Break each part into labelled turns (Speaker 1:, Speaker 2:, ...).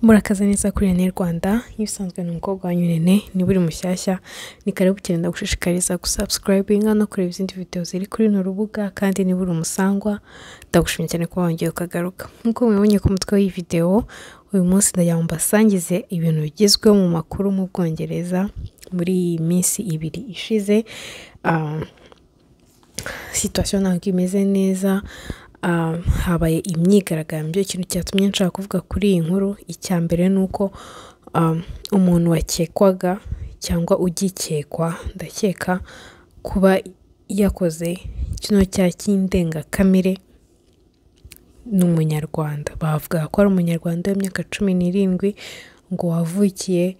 Speaker 1: Murakaza neza kuri Rene Rwanda. Nk'ibisanzwe ni umukobwa wanyu Rene. Niba uri mushyashya, ni karibu cyane. Ndagushishikariza gusubscribinga no kureba izindi video ziri kuri runo rubuga. Kandi niba uri umusangwa, ndagushimye cyane kuba wongeye ukagaruka. Nk'uko mubibonye ku mutwe w'iyi video, uyu munsi ndagira ngo mbasangize ibintu bigezweho mu makuru mu Bwongereza muri iyi minsi 2 ishize. Situation ntabwo imeze neza. Habaye imyigaragambyo. Ikintu cyatumye nshaka kuvuga kuri iyi nkuru, icya mbere ni uko umuntu wakekwaga cyangwa ugikekwa, ndakeka, kuba yakoze kino cyaha cy'indengakamere ni Umunyarwanda. Bavuga ko ari Umunyarwanda w'imyaka 17 ngo wavukiye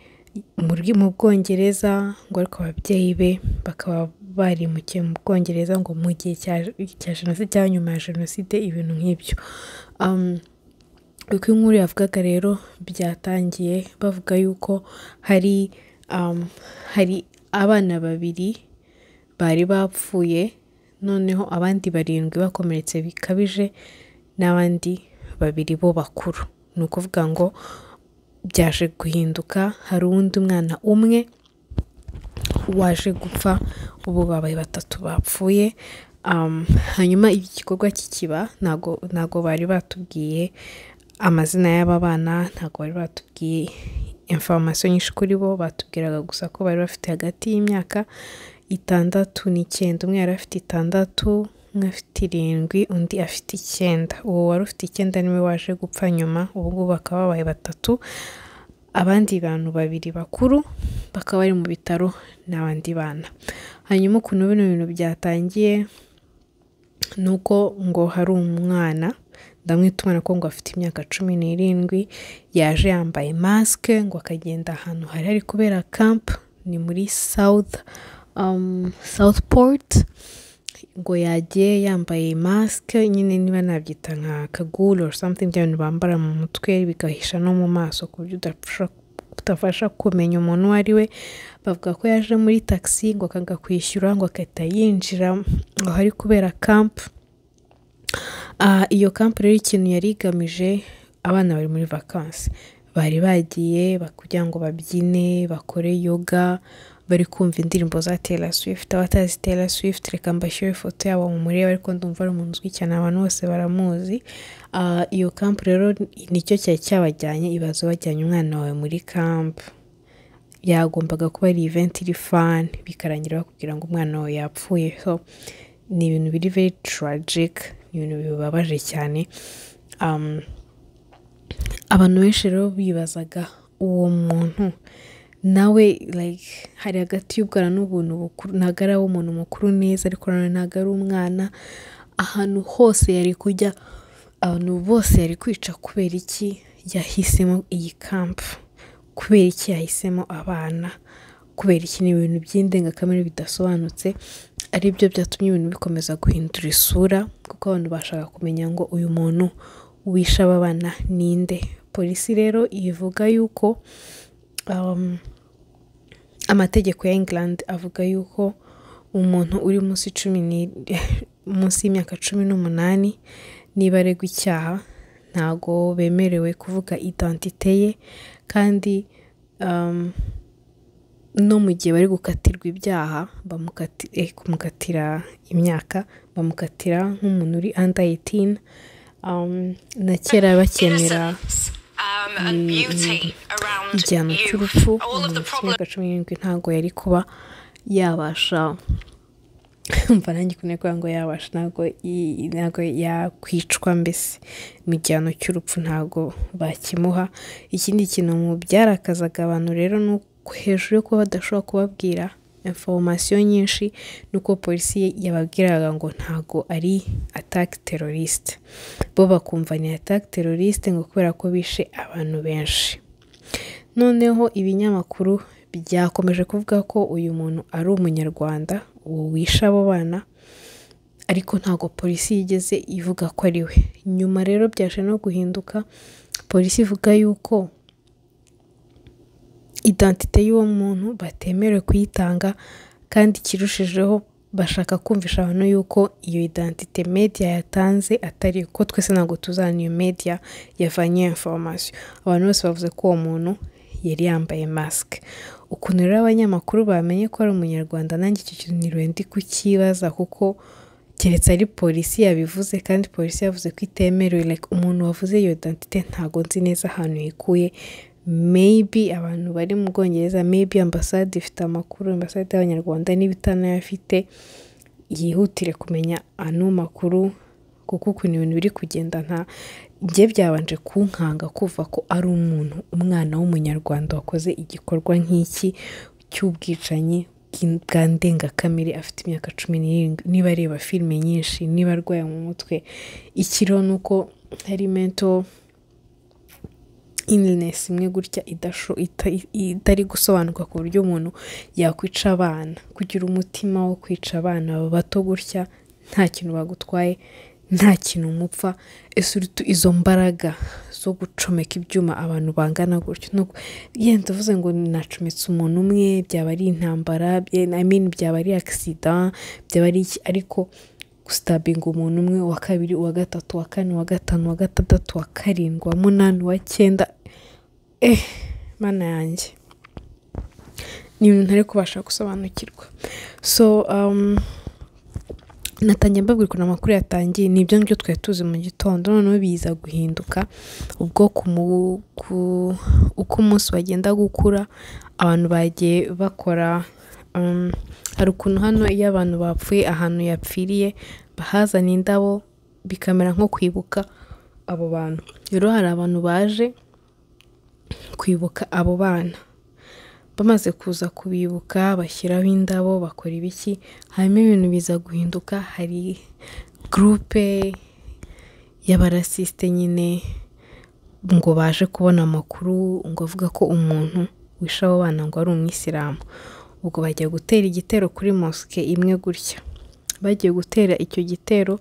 Speaker 1: mu Bwongereza, ngo ariko ababyeyi be bakaba barimukiye mu Bwongereza ngo mu gihe cya jenoside cyangwa nyuma ya jenoside, ibintu nk'ibyo. Uko inkuru yavugaga rero, byatangiye bavuga yuko hari abana babiri bari bapfuye, noneho abandi barindwi bakomeretse bikabije, n'abandi babiri bo bakuru. Ni ukuvuga ngo byaje guhinduka, hari uwundi mwana umwe waje gupfa, ubu babaye batatu bapfuye. Hanyuma iki gikorwa kikiba, ntago bari batubwiye amazina y'aba bana, ntago bari batubwiye information nyinshi kuri bo. Batubwiraga gusa ko bari bafite hagati y'imyaka 6 n'9. Umwe yari afite 6, umwe afite 7, undi afite 9. Uwo wari ufite 9 niwe waje gupfa nyuma. Ubu ngubu bakaba babaye batatu, abandi bantu babiri bakuru bakaba bari mu bitaro n'abandi bana. Hanyuma ukuntu bino bintu byatangiye ni uko ngo hari umwana, ndamwita umwana ko ngo afite imyaka 17, yaje yambaye masike, ngo akagenda ahantu hari hari kubera camp, ni muri Southport. Ngo yagiye yambaye masike nyine, niba nabyita nka cagoule or something, bya bintu bambara mu mutwe bigahisha no mu maso ku buryo utafasha kumenya umuntu uwo ari we. Bavuga ko yaje muri taxi, ngo akanga kwishyura, ngo agahita yinjira aho hari kubera camp. Iyo camp rero ikintu yari igamije, abana bari muri vacances, bari bagiye kugira ngo babyine, bakore yoga, bari kumva indirimbo za Taylor Swift. Abatazi Taylor Swift, reka mbashyire ifoto yabo mu murebe, ariko ndumva ari umuntu uzwi cyane, abantu bose baramuzi. Iyo camp rero nicyo cyari cyabajyanye. Ibaze wajyanye umwana wawe muri camp, yagombaga kuba ari event iri fun, bikarangira bakubwira ngo umwana wawe yapfuye. So ni ibintu biri very tragic, ni ibintu bibabaje cyane. Abantu benshi rero bibazaga uwo muntu nawe, like, hari hagati y'ubwana n'ubuntu bukuru, ntabwo ari umuntu mukuru neza, ariko nanone ntabwo ari umwana. Ahantu hose yari kujya, abantu bose yari kwica, kubera iki yahisemo iyi camp? Kubera iki yahisemo abana? Kubera iki? Ni ibintu by'indengakamere bidasobanutse, ari byo byatumye ibintu bikomeza guhindura isura, kuko abantu bashaka kumenya ngo uyu muntu wishe aba bana ninde. Polisi rero ivuga yuko amategeko ya England avuga yuko umuntu uri munsi y'imyaka 18, niba aregwa icyaha, ntago bemerewe kuvuga identité ye. Kandi no mu gihe bari gukatirwa ibyaha, kumukatira imyaka, bamukatira nk'umuntu uri under 18. Na kera bakemera igihano cy'urupfu, umuntu ufite imyaka 17 ntabwo yari kuba yabasha, umva nanjye ukuntu kuvuga ngo yabasha, ntabwo yakwicwa mbese mu gihano cy'urupfu ntabwo bakimuha. Ikindi kintu mu byarakazaga abantu rero ni uko hejuru yo kuba badashobora kubabwira information nyinshi, ni uko polisi yababwiraga ngo ntabwo ari attack terroriste, bo bakumva ni attack terroriste, ngo kubera ko bishe abantu benshi. Noneho ibinyamakuru byakomeje kuvuga ko uyu muntu ari Umunyarwanda, uwo wishe abo bana, ariko ntabwo polisi yigeze ivuga ko ari we. Nyuma rero byaje no guhinduka, polisi ivuga yuko identité y'uwo muntu batemerewe kuyitanga, kandi ikirushijeho Bashaka kumvisha abantu yuko iyo identité media yatanze atari ko twese ntabwo tuzana iyo media yavanye iyo information. Abantu bose bavuze ko uwo muntu yari yambaye masque. Ukuntu rero abanyamakuru bamenye ko ari Umunyarwanda, nanjye icyo kintu niriwe ndi kukibaza, kuko keretse ari polisi yabivuze, kandi polisi yavuze ko itemerewe. Like, umuntu wavuze iyo identité ntago nzi neza ahantu yikuye. Maybe abantu bari mu Bwongereza, maybe ambasade ifite amakuru, ambasade y'Abanyarwanda. Niba itanayafite, yihutire kumenya ano makuru, kuko ukuntu ibintu biri kugenda, nta njye byabanje kunkanga kuva ko ari umuntu, umwana w'Umunyarwanda, wakoze igikorwa nk'iki cy'ubwicanyi bwa ndengakamere afite imyaka 17. Niba areba filime nyinshi, niba arwaye mu mutwe, ikiriho ni uko hari mental illness imwe gutya itari gusobanuka ku buryo umuntu yakwica abana, kugira umutima wo kwica abana bato gutya nta kintu bagutwaye, nta kintu mupfa. Ese izo mbaraga zo gucomeka ibyuma abantu bangana gutyo, yenda uvuze ngo nacometse umuntu umwe, byaba ari intambara, I mean, byaba ari accident, byaba ari iki, ariko gustabinga umuntu umwe, uwa kabiri, uwa gatatu, uwa kane, uwa gatanu, uwa gatandatu, uwa karindwi, uwa munani, uwa cyenda, Mana yanjye, ni ibintu ntari kubasha gusobanukirwa. So natangiye mbabwira ukuntu amakuru yatangiye. Ni ibyo ngibyo twari tuzi mu gitondo. Noneho biza guhinduka ubwo uko umunsi wagenda gukura, abantu bagiye bakora. Hari ukuntu hano iyo abantu bapfuye, ahantu yapfiriye bahazana indabo, bikamera nko kwibuka abo bantu. Rero hari abantu baje kwibuka abo bana. Bamaze kuza kubibuka, bashyiraho indabo, bakora ibiki, hanyuma ibintu biza guhinduka. Hari groupe y'abaraciste nyine ngo baje kubona amakuru ngo avuga ko umuntu wishe abo bana ngo ari Umwisilamu. Ubwo bajya gutera igitero kuri mosquée imwe gutya. Bagiye gutera icyo gitero,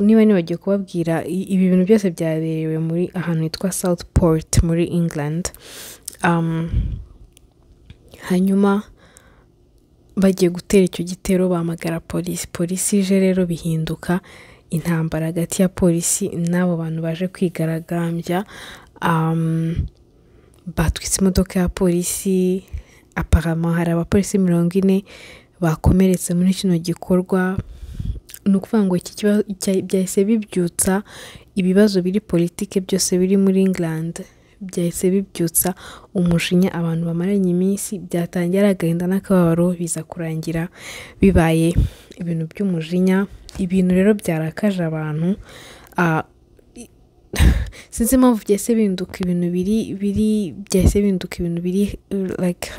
Speaker 1: niba nibagiwe kubabwira, ibi bintu byose byaberewe muri ahantu hitwa Southport muri England. Hanyuma bagiye gutera icyo gitero, bahamagara polisi. Polisi ije rero, bihinduka intambara hagati ya polisi n'abo bantu baje kwigaragambya. Batwitse imodoka ya polisi. Apparemment hari abapolisi 40 bakomeretse muri kino gikorwa. Ni ukuvuga ngo iki kibazo byahise bibyutsa ibibazo biri politike byose biri muri England, byahise bibyutsa umujinya abantu bamaranye iminsi. Byatangiye ari agahinda n'akababaro, biza kurangira bibaye ibintu by'umujinya. Ibintu rero byarakaje abantu. Sinzi impamvu byahise bihinduka ibintu biri byahise bihinduka ibintu biri like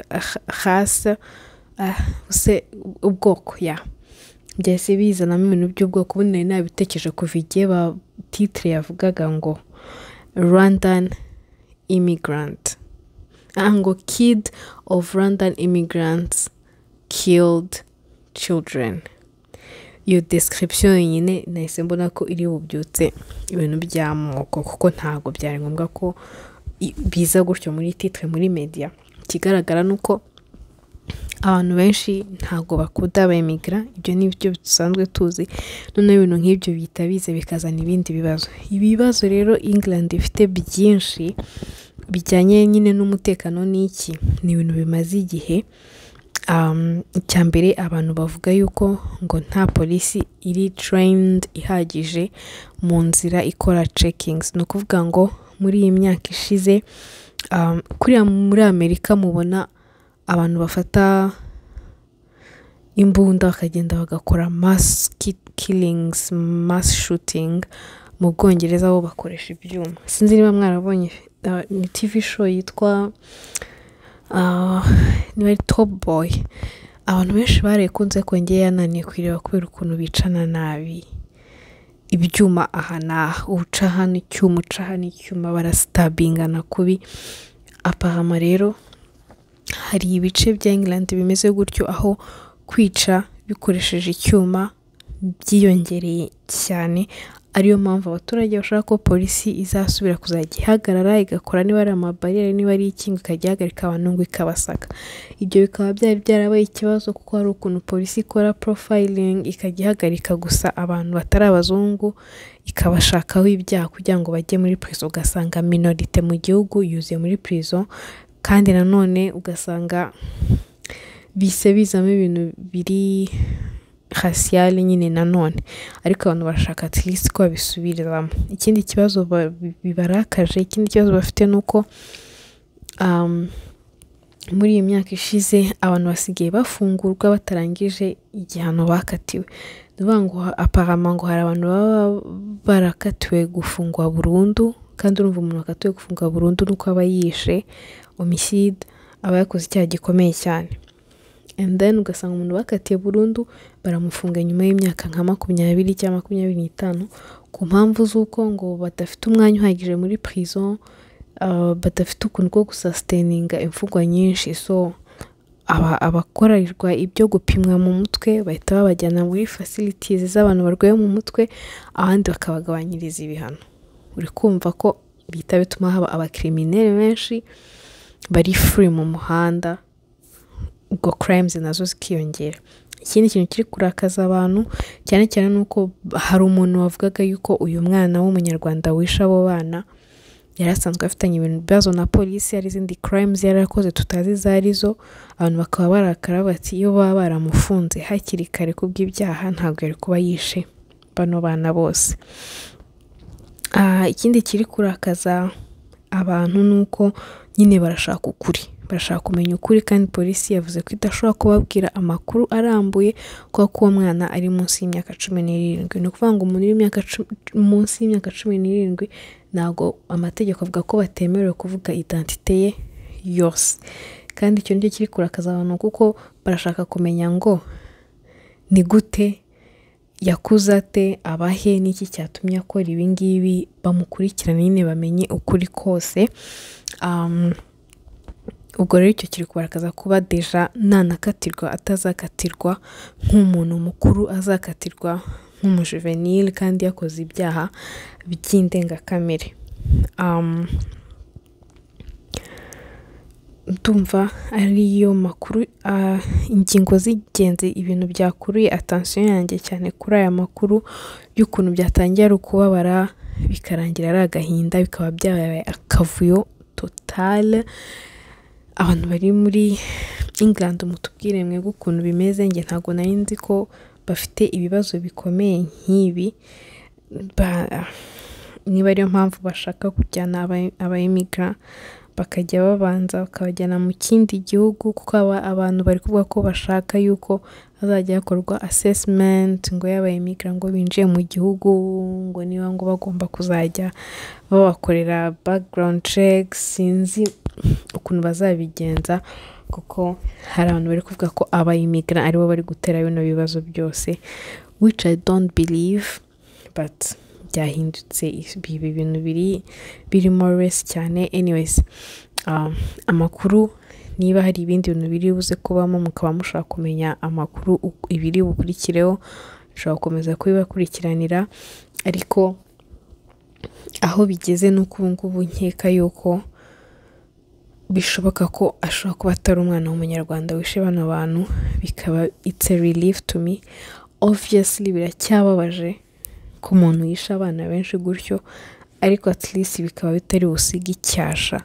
Speaker 1: hasi se ubwoko ya byahise bizanamo ibintu by'ubwoko. Ubundi nari nabitekereje kuva igihe ba titre yavugaga ngo "Rwandan immigrant", ngo "Kid of Rwandan immigrants killed children". Iyo description yonyine nahise mbona ko iri bubyutse ibintu by'amoko, kuko ntabwo byari ngombwa ko biza gutyo muri titre muri media. Ikigaragara ni uko abantu benshi ntabwo bakunda abimukira, ibyo ni byo dusanzwe tuzi. Noneho ibintu nk'ibyo bihita biza bikazana ibindi bibazo. Ibibazo rero England ifite byinshi bijyanye nyine n'umutekano n'iki, ni ibintu bimaze igihe. Icya mbere, abantu bavuga yuko ngo nta polisi iri trained ihagije mu nzira ikora checkings. Ni ukuvuga ngo muri iyi myaka ishize, kuriya muri Amerika mubona abantu bafata imbunda bakagenda bagakora mass killings, mass shooting, mu Bwongereza bo bakoresha ibyuma. Sinzi niba mwarabonye ni TV show yitwa niba ari Top Boy. Abantu benshi barayikunze, ko ngewe yananiye kuyireba kubera ukuntu bicana nabi, ibyuma aha n'aha, uca hano icyuma, uca hano icyuma, barastabingana kubi. Apparemment rero hari ibice bya England bimeze gutyo, aho kwica bikoresheje icyuma byiyongereye cyane. Ariyo mpamvu abaturage bashaka ko polisi izasubira kuzajya ihagarara igakora, niba ari amabariyeri, niba ari iki, ngo ikajya ihagarika abantu ngo ikabasaka. Ibyo bikaba byari byarabaye ikibazo, kuko hari ukuntu polisi ikora profiling, ikajya ihagarika gusa abantu batari abazungu, ikabashakaho ibyaha kugira ngo bajye muri prison. Ugasanga minorité mu gihugu yuzuye muri prison, kandi nanone ugasanga bise bizamo ibintu biri racial nyine nanone. Ariko abantu barashaka at least ko babisubiriramo. Ikindi kibazo bibarakaje, ikindi kibazo bafite ni uko muri iyi myaka ishize abantu basigaye bafungurwa batarangije igihano bakatiwe. Ni ukuvuga ngo apparemment ngo hari abantu baba barakatiwe gufungwa burundu, kandi urumva umuntu wakatiwe gufungwa burundu nuko aba yishe, homicide, aba yakoze icyaha gikomeye cyane. And then ugasanga umuntu bakatiye burundu baramufunga nyuma y'imyaka nka 20 cyangwa 25, ku mpamvu z'uko ngo badafite umwanya uhagije muri prison, badafite ukuntu ko gusustaininga imfungwa nyinshi. So abakorerwa ibyo gupimwa mu mutwe bahita babajyana muri facilities z'abantu barwaye mu mutwe, abandi bakabagabanyiriza ibihano. Uri kumva ko bihita bituma haba abacriminel benshi bari free mu muhanda, ubwo crimes nazo zikiyongera. Ikindi kintu kiri kurakaza abantu cyane cyane ni uko hari umuntu wavugaga yuko uyu mwana w'Umunyarwanda wishe abo bana yari asanzwe afitanye ibintu bibazo na polisi, hari izindi crimes yari yarakoze tutazi izo arizo. Abantu bakaba barakara bati iyo baba baramufunze hakiri kare kubw'ibyaha, ntabwo yari kuba yishe bano bana bose. Ikindi kiri kurakaza abantu ni uko nyine barashaka ukuri, barashaka kumenya ukuri, kandi polisi yavuze ko idashobora kubabwira amakuru arambuye kubera ko uwo mwana ari munsi y'imyaka 17. Ni ukuvuga ngo umuntu uri munsi y'imyaka 17, ntabwo amategeko avuga ko batemerewe kuvuga identité ye yose. Kandi icyo nicyo kiri kurakaza abantu, kuko barashaka kumenya ngo ni gute yakuze, ate, abahe, n'iki cyatumye akora ibi ngibi, bamukurikirane nyine bamenye ukuri kose. Ubwo rero icyo kiri kubarakaza, kuba déjà nanakatirwa atazakatirwa nk'umuntu mukuru, azakatirwa nk'umujuvenile kandi yakoze ibyaha by'indengakamere. Ndumva ariyo makuru, ingingo z'ingenzi, ibintu byakuruye attention yanjye cyane kuri aya makuru y'ukuntu byatangiye ari ukubabara, bikarangira ari agahinda, bikaba byabaye akavuyo totale. Abantu bari muri England, mutubwire mwebwe ukuntu bimeze. Njye ntabwo nari nzi ko bafite ibibazo bikomeye nk'ibi. Niba ariyo mpamvu bashaka kujyana aba immigrant, bakajya babanza bakabajyana mu kindi gihugu, kuko abantu bari kuvuga ko bashaka yuko hazajya hakorwa assessment ngo y'aba immigrant ngo binjiye mu gihugu, ngo niba ngo bagomba kuzajya babakorera background checks. Sinzi ukuntu bazabigenza, kuko hari abantu bari kuvuga ko aba immigrant aribo bari gutera bino bibazo byose, which I don't believe, but byahindutse ibi bintu biri birimo race cyane. Anyways, amakuru, niba hari ibindi bintu biri buze kubamo mukaba mushaka kumenya amakuru ibiri bukurikireho, nshobora gukomeza kubibakurikiranira. Ariko aho bigeze ni uko ubu ngubu nkeka yuko bishoboka ko ashobora kuba atari umwana w'Umunyarwanda wishe bano bantu, bikaba it's a relief to me. Obviously biracyababaje ko umuntu yishe abana benshi gutyo, ariko at least bikaba bitari busige icyasha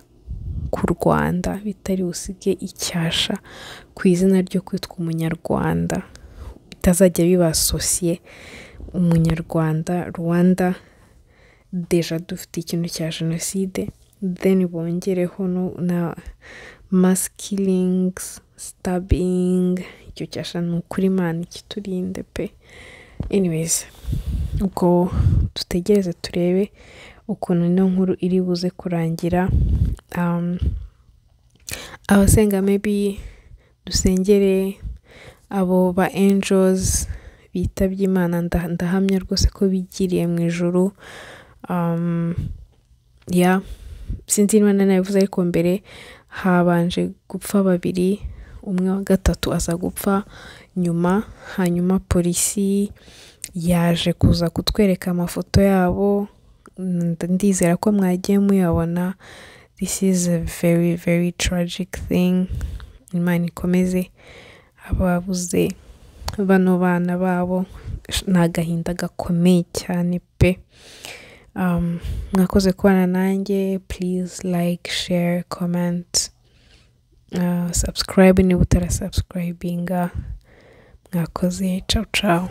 Speaker 1: ku Rwanda, bitari busige icyasha ku izina ryo kwitwa Umunyarwanda, bitazajya biba associé Umunyarwanda, Rwanda. Déjà dufite ikintu cya jenoside, then bongereho na mass killings, stabbing, icyo cyasha ni ukuri Imana ikiturinde pe. Anyways, ubwo dutegereze turebe ukuntu ino nkuru iri buze kurangira. Abasenga, maybe dusengere abo ba angels bitabye Imana. Ndahamya rwose ko bigiriye mu ijuru. Ya, sinzi niba nanabivuze, ariko mbere habanje gupfa babiri, umwe wa gatatu aza gupfa nyuma. Hanyuma polisi Yaje kuza kutwereka amafoto yabo, ndizera ko mwagiye muyabona. This is a very very tragic thing. Imana ikomeze ababuze bano bana babo, ni agahinda gakomeye cyane pe. Mwakoze kubana nanjye. Please like, share, comment, subscribe niba utarasubscribinga. Mwakoze, ciao ciao.